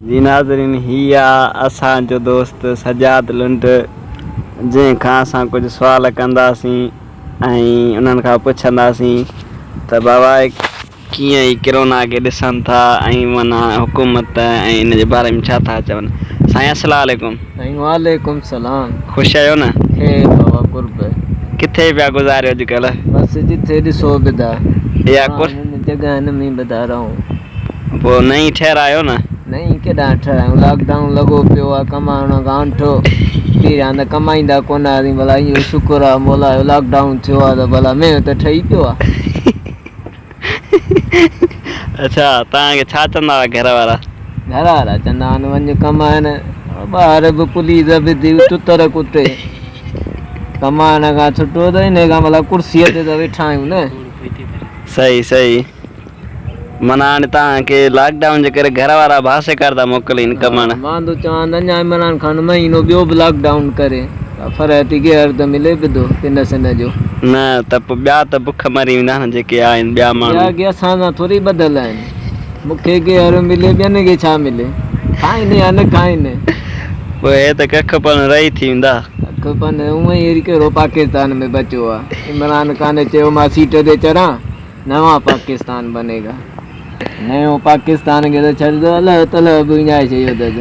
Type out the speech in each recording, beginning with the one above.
جي ناظرين هي آ اسان جو دوست سجاد لنڊ جنهن کان اسان ڪجهه سوال ڪنداسين ۽ انهن کان پڇنداسين ته بابا ڪيئن هي ڪرونا کي ڏسن ٿا ۽ معنيٰ حڪومت ۽ ان جي باري ۾ ڇا ٿا چون. سائين السلام عليڪم. سائين وعليڪم السلام. خوش آهيو نه. خير بابا قرب. ڪٿي پيا گذاريو اڄڪلهه. بس جٿي ڏسو ٻڌا. اها ڪر. جڳهن ۾ ٻڌا رهون. پوء نئين ٺهرايو نه. نئين ڪيڏانهن ٺهرايون لاڪ ڊائون لڳو پيو آ ڪمائڻ کان انٺو پهريان ته ڪمائيندا ڪونه هئاسين ڀلا اهو شڪر آ مولا جو لاڪ ڊائون ٿيو آ ته ڀلا مينهن ته ٺهي پيو آ. اڇا توهان کي ڇا چوندا هئا گهر وارا. گهر وارا چوندا هئا وڃ ڪمائڻ ٻاهر به پوليس به ٿي تتر ڪتي ڪمائڻ کان سٺو ته انهي کان ڀلا ڪرسي تي ته ويٺا آهيون نه. صحيح صحيح. معنيٰ هاڻي توهان کي لاڪ ڊائون جي ڪري گهر وارا به هاسيڪار ٿا موڪلين ڪمائڻ. مان ٿو چوان ته اڃا عمران خان مهينو ٻيو به لاڪ ڊائون ڪري ته فرحت گيهر ته ملي به ٿو پن سن جو. نه ته پوء ٻيا ته بک مري ويندا نه جيڪي آهن ٻيا ماڻهو. ٻيا ڪي اسان سان ٿوري ٻڌل آهن. مون کي گيهر ملي ٻين کي ڇا ملي. کائين يا نه کائين. پوء هي ته ڪک پن رهي ٿي ويندا. ڪک پن هونئن ئي ڪهڙو پاڪستان ۾ بچيو آهي. عمران خان چيو مان سيٽ تي چڙهان. نوان پاڪستان بني گا. نيو پاڪستان کي ته ڇڏ ته الهه تلهه به وڃائي ڇڏيو اٿس.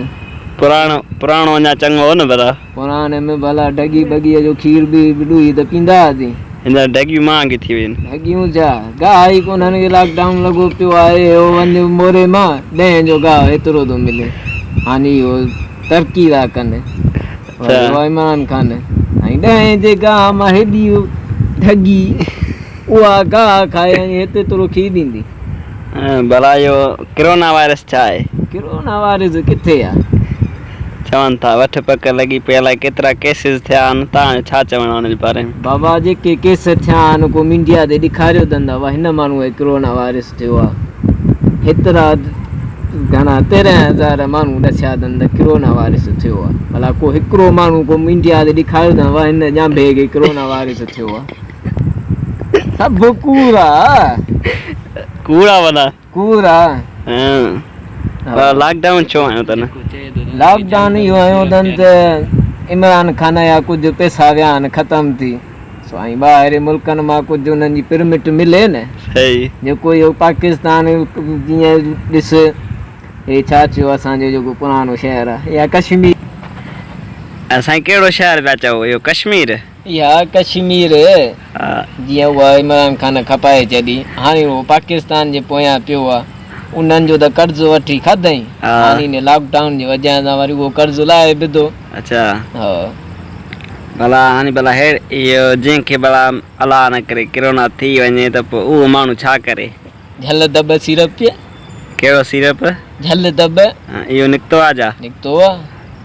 پراڻو پراڻو اڃا چڱو هو نه ڀلا. پراڻي ۾ ڀلا ڍڳي ٻڳيء جو کير به ڏوهي ته پيندا هئاسين. هينئر ڍڳيون مهانگيون ٿي ويون. ڍڳيون ڇا، گاهه ئي ڪونهن کي لاڪ ڊائون لڳو پيو آهي. هو وڃ موري مان ڏهين جو گاهه هيترو ٿو ملي. هاڻي اهو ترقي ٿا ڪن. وري عمران خان ۽ ڏهين جي گاهه مان هيڏي ڍڳي. اها گاهه کائي ۽ هت ايترو کير ڏيندي. ڀلا اهو ڪرونا وائرس ڇا آهي؟ ڪرونا وائرس ڪٿي آهي؟ چون ٿا وٺ پڪ لڳي پئي الائي ڪيترا ڪيسز ٿيا آهن توهان جو ڇا چوڻ آهي ان جي باري ۾؟ بابا جيڪي ڪيس ٿيا آهن ڪو مينڊيا تي ڏيکاريو اٿن ته هن ماڻهو کي ڪرونا وائرس ٿيو آهي هيترا گهڻا 13,000 ماڻهو ڏسيا اٿن ته ڪرونا وائرس ٿيو آهي ڀلا ڪو هڪڙو ماڻهو ڪو مينڊيا تي ڏيکاريو اٿن ته هن ڄانڀي کي ڪرونا وائرس ٿيو آهي. سڀ ڪوڙ آ. ڪوڙ آ وڏا. ڪوڙ آ. ها لاڪ ڊائون ڇو هنيو تن. لاڪ ڊائون اهو هنيو تن ته عمران خان جا ڪجهه پيسا ويا آهن ختم ٿي سو ۽ ٻاهرين ملڪن مان ڪجهه انهن جي پرمٽ ملي نه. صحيح. جيڪو اهو پاڪستان جيئن ڏس هي ڇا ٿيو اسان جو جيڪو پراڻو شهر آ يا ڪشمير. سائين ڪهڙو شهر پيا چئو اهو ڪشمير. اها ڪشمير جيئن اها عمران خان کپائي ڇڏي هاڻي اهو پاڪستان جي پويان پيو آ انهن جو ته قرض وٺي کاڌائين هاڻي ان لاڪ ڊائون جي وجهه سان وري اهو قرض لاهي وڌو. اڇا ڀلا هاڻي ڀلا هي اهو جنهن کي ڀلا الله نه ڪري ڪرونا ٿي وڃي ته پوء اهو ماڻهو ڇا ڪري. جهل دٻ سيرپ پيء. ڪهڙو سيرپ؟ جهل دٻ. اهو نڪتو آ جا؟ نڪتو آ.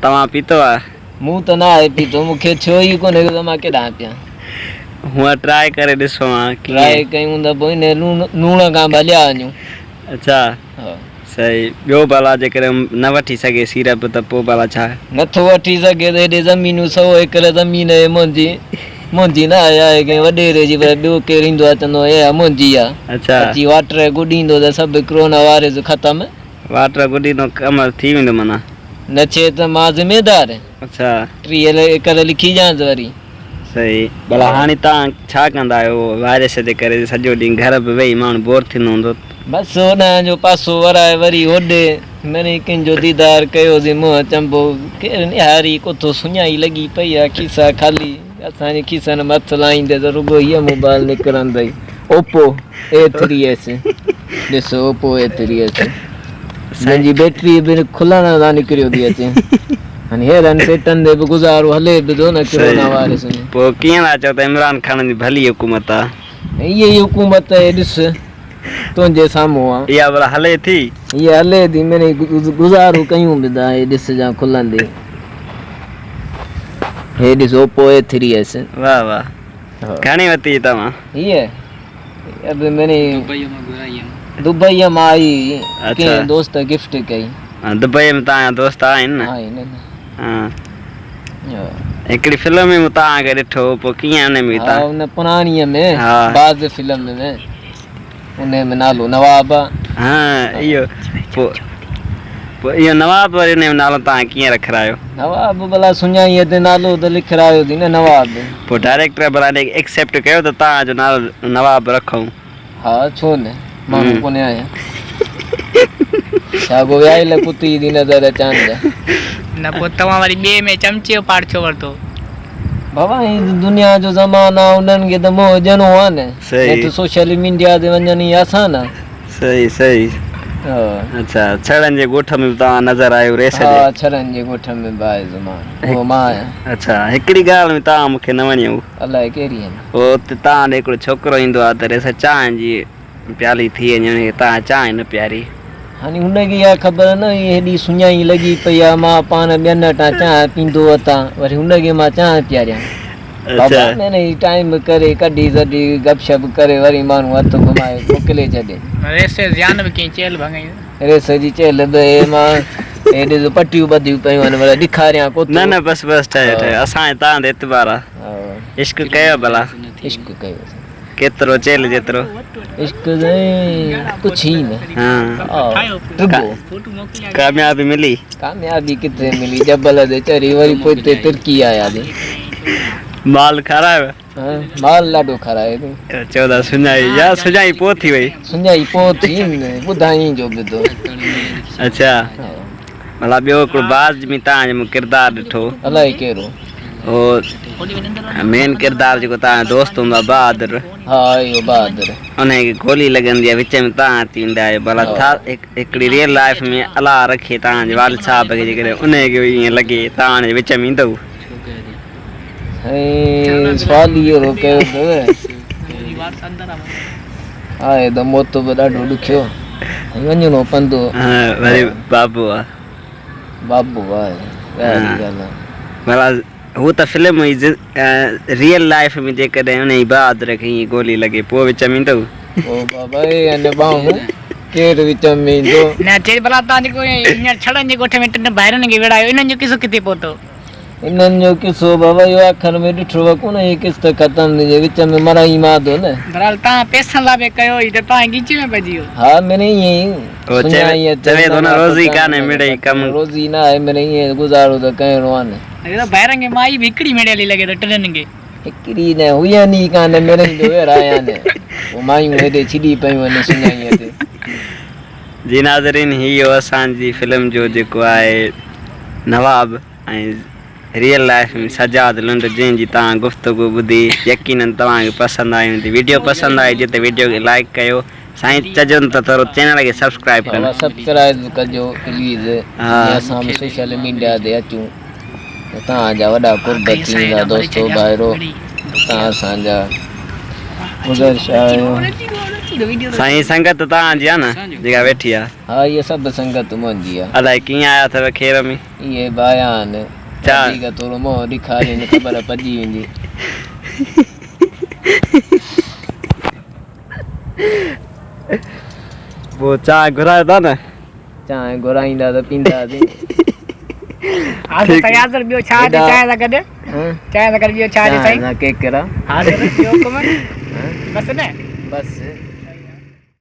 توهان پيتو آ؟ مون ته ناهي پيتو، مون کي ٿيو ئي ڪونهي ته مان ڪيڏانهن پيان. هونء ٽرائي ڪري ڏسو ها ڪيئن. ٽرائي ڪيون ته پوء انهي لوڻ کان به هليا وڃون. اڇا صحيح ٻيو ڀلا جيڪڏهن نه وٺي سگهي سيرپ ته پوء ڀلا ڇا؟ نٿو وٺي سگهي ته هيڏي زمينون سئو ايڪڙ زمين اهي منهنجي، منهنجي نه آهي، آهي ڪنهن وڏيري جي پر ٻيو ڪير ايندو آهي چوندو آهي اها منهنجي آهي. اڇا. اچي واٽر گڏيندو ته سڀ ڪرونا وائرس ختم. واٽر گڏيندو ڪم ٿي ويندو معنيٰ. نه ٿئي ته مان ذميدار. اڇا. 30 ايڪڙ لکي ڏيانس وري. صحيح ڀلا هاڻي توهان ڇا ڪندا آهيو وائرس جي ڪري سڄو ڏينهن گهر به ويهي ماڻهو بور ٿيندو هوندو. بس هوڏانهن جو پاسو ورائي وري هوڏي مرين ڪن جو ديدار ڪيوسين منهن چنبو ڪير نهاري ڪوٿو سڃائي لڳي پئي آ کيسا خالي اسان جي کيسن ۾ هٿ لائيندي ته رڳو هيء موبائل نڪرندئي اوپو اي ٿري ايس ڏس اوپو اي ٿري ايس جنهن جي بيٽري به کلڻ سان نڪريو ٿي اچي هاڻي ههڙن سيٽن تي به گذارو هلي به ٿو نه ڪرونا وائرس ۾. پوء ڪيئن ٿا چئو ته عمران خان جي ڀلي حڪومت آ. هيء ئي حڪومت اهي ڏس تنهنجي سامهون آ. اها ڀلا هلي ٿي. هيء هلي ٿي مڙئي گذارو ڪيون به ٿا هي ڏسجان کلندي. هي ڏس اوپو اي ٿري ايس. واه واه گهڻي ورتي توهان. هيء به مڙئي دبئيء مان آئي هئي ڪنهن دوست گفٽ ڪئي. دبئيء ۾ توهان جا دوست آهن نه. آهن. هڪڙي فلم ۾ مون توهان کي ڏٺو هو پوء ڪيئن ان ۾ ها ان پراڻيء ۾ باز فلم ۾ ان ۾ نالو نواب آ. ها اهو پوء پوء اهو نواب وري ان جو نالو توهان ڪيئن رکرايو؟ نواب ڀلا سڃائيء تي نالو ته لکرايو ٿي نه نواب. پوء ڊائريڪٽر ڀلا ان کي ايڪسيپٽ ڪيو ته توهان جو نالو نواب رکون؟ ها ڇو نه، ماڻهو ڪونهي آهيان. ڇا ڪو ويايل ڪتي ٿي نظر اچان ڇا؟ نه پوء توهان وري ٻئي ۾ چمچي جو پاڙ ڇو ورتو؟ بابا هي دنيا جو زمانو آ انهن کي ته منهن ڏيڻو آ نه. نيٺ سوشل ميڊيا تي وڃڻ ئي آسان آ. صحيح صحيح اڇا ڇڙن جي ڳوٺ ۾ به توهان نظر آيو ريس جي. ها ڇڙن جي ڳوٺ ۾ به آيس مان اهو مان آهيان. اڇا هڪڙي ڳالهه ۾ توهان مون کي نه وڻيو. الائي ڪهڙي آهي. هو اتي توهان ڏي هڪڙو ڇوڪرو ايندو آهي ته ريس چانهه جي پيالي ٿي وڃي ان کي توهان چانهه نه پياري. هاڻي هن کي اها خبر نه هئي هيڏي سڃائي لڳي پئي آهي مان پاڻ ٻين وٽان چانهه پيندو وتان وري هن کي مان چانهه پياريان. بابا ۾ نه هي ٽائيم ڪري ڪڍي سڍي گپ شپ ڪري وري ماڻهو هٿ گهمائي موڪلي ڇڏي. ريس جو زيان به ڪيئي چيلهه ڀڱئي. ريس جي چيلهه به هي مان هي ڏس پٽيون ٻڌيون پيون آهن ڀلا ڏيکاريان ڪو ٿو. نه نه بس بس ٺهيو ٺهيو اسان کي توهان تي اعتبار آ. عشق ڪيو ڀلا. عشق ڪيو. ڪيترو چيلهه جيترو. عشق سائين ڪجهه ئي نه. ها ڪاميابي ملي. ڪاميابي ڪٿي ملي جبل تي چڙهي وري پوئتي ترڪي آياسين. مال کارايو؟ مال ڏاڍو کارايو. چئو ٿا سڃائي يا سڃائي پوء ٿي وئي. سڃائي پوء ٿي ٻڌائين جو ٻڌو. اڇا ڀلا ٻيو هڪڙو باز ۾ توهان جو مون ڪردار ڏٺو. الائي ڪهڙو. هو مين ڪردار جيڪو توهان جو دوست هوندو آهي بهادر. ها اهو بهادر. انهي کي گولي لڳندي آهي وچ ۾ توهان اچي ويندا آهيو ڀلا ٿا هڪڙي ريئل لائيف ۾ الله رکي توهان جي والد صاحب کي جيڪڏهن انهي کي به ائين لڳي توهان ان جي وچ ۾ ايندؤ. سائين سوال ئي اهڙو ڪيو اٿو. آهي ته موت به ڏاڍو ڏکيو ۽ وڃڻو پوندو. وري بابو آ. بابو آهي ظاهري ڳالهه آهي. ڀلا هو ته فلم هئي ريئل لائيف ۾ جيڪڏهن انهي بهادر کي ائين گولي لڳي پوء وچ ۾ ايندؤ؟ پوء بابا اي ان ٻانهون ڪير وچ ۾ ايندو؟ نه چئي ڀلا تان جيڪو هينئر ڇڙن جي ڳوٺ ۾ ٽن ڀائرن کي وڙهايو انهن جو قصو ڪٿي پهتو؟ انهن جو قصو بابا اهو آخر ۾ ڏٺو به ڪونه هي قسط ختم ٿي جي وچ ۾ مرائي مادو نه. بھرحال تان پئسن لاء به ڪيو هي ته تان ڳچي ۾ پئجي ويو. ها مڙئي ائين هو ئي چوي ٿو نه روزي ڪانهي مڙئي ڪم. روزي نه آهي مڙئي ائين گذارو ته ڪرڻو آهي نه. هي ته ڀائرن کي مائي به هڪڙي مڙيل ئي لڳي ٿو ٽنهن کي. هڪڙي نه هئين ئي ڪانه مڙئي جو ورهايا نه پوء مايون هيڏي ڇڏي پيون آهن سڃائيء تي. جي ناظرين هي هو اسان جي فلم جو جيڪو آهي نواب ۽ ريئل لائف ۾ سجاد لنڊ جنهن جي توهان گفتگو ٻڌي يقينن توهان کي پسند آئي هوندي ويڊيو پسند آئي هجي ته ويڊيو کي لائيڪ ڪيو سائين چجن ته ٿورو چينل کي سبسڪرائب ڪن. بابا سبسڪرائب به ڪجو پليز جيئن اسان به سوشل ميڊيا تي اچون ته توهان جا وڏا قرب ٿي ويندا دوستو ڀائرو توهان اسان جا گذارش آهي. سائين سنگت توهان جي آ نه جيڪا ويٺي آ. ها اهي سڀ سنگت منهنجي آ. الائي ڪيئن آيا اٿو کير ۾. اهي به آيا آهن. وڌيڪ ٿورو منهن ڏيکارين خبر پئجي ويندي. پوء چانهه گهرايو ٿا نه؟ چانهه گهرائيندا ته پينداسين. حاضر سائين حاضر ٻيو ڇا هجي چانهه سان گڏ؟ چانهه سان گڏ ٻيو ڇا هجي سائين؟ چانهه سان ڪيڪرا. حاضر ٻيو حڪم؟ بس نه؟ بس.